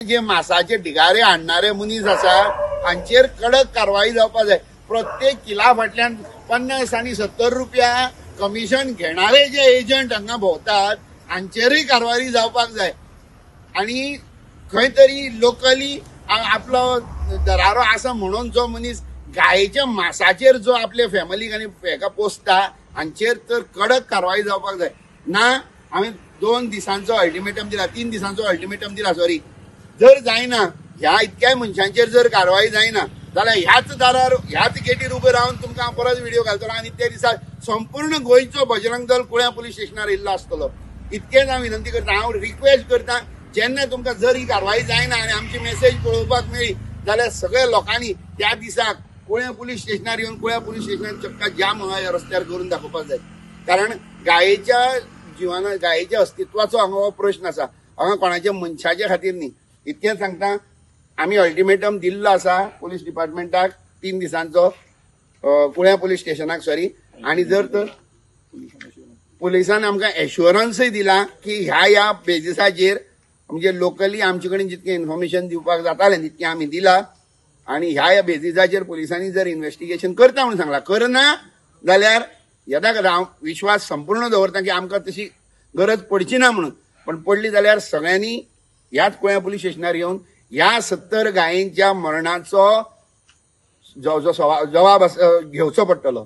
जे मासाचे ढिगारे हाडणारे मनीस आसा हांचेर कडक कारवाई जावपाक जाय. प्रत्येक किला फाटल्यान 50 आनी 70 रुपया कमिशन घेणारे जे एजंट हांगा भोंवतात हांचेरूय कारवाई जावपाक जाय. आनी खंय तरी लोकली आपलो दरारो आसा म्हणून जो मनीस गायेच्या मासाचेर जो आपल्या फॅमिलीक आनी हेका पोसता हांचेर तर कडक कारवाई जावपाक जाय. ना हांवें 2 दिसांचो अल्टिमेटम दिला, 3 दिसांचो अल्टिमेटम दिला, सॉरी. जर जायना ह्या इतक्याय मनशांचेर जर कारवाई जायना जाल्यार ह्याच दारार ह्याच गेटीर उबे रावन तुमकां हांव परत व्हिडिओ घालतलो आनी त्या दिसा संपूर्ण गोंयचो बजरंग दल कुळ्यां पुलीस स्टेशनार येयल्लो आसतलो. इतकेंच हांव विनंती करता, हांव रिक्वेस्ट करता, जेन्ना तुमकां जर ही कारवाई जायना आनी आमची मेसेज पळोवपाक मेळ्ळी जाल्यार सगळ्या लोकांनी त्या दिसाक कुळ्यां पुलीस स्टेशनार येवन कुळ्यां पुलीस स्टेशनार चक्का जाम ह्या रस्त्यार करून दाखोवपाक जाय. कारण गायेच्या जिवना गायेच्या अस्तित्वाचो हांगा हो प्रश्न आसा, हांगा कोणाच्या मनशाच्या खातीर न्ही. इतकेंच सांगता, आमी अल्टिमेटम दिल्लो आसा पुलीस डिपार्टमेंटाक 3 दिसांचो, कुळ्यां पुलीस स्टेशनाक सॉरी. आनी जर तर पुलिसान आमकां एश्युरन्सूय दिला की ह्या ह्या बेजिसाचेर म्हणजे लोकली आमचे कडेन जितकें इन्फॉर्मेशन दिवपाक जातालें तितकें आमी दिला आनी ह्या ह्या बेजिसाचेर पुलिसांनी जर इन्वेस्टिगेशन करता म्हणून सांगलां, करना जाल्यार येदा कदा हांव विश्वास संपूर्ण दवरता की आमकां तशी गरज पडची ना म्हणून, पण पडली जाल्यार सगळ्यांनी ह्याच कुळ्यां पुलीस स्टेशनार येवन ह्या 70 गायेंच्या मरणाचो जो जो जवाब घेवचो पडटलो.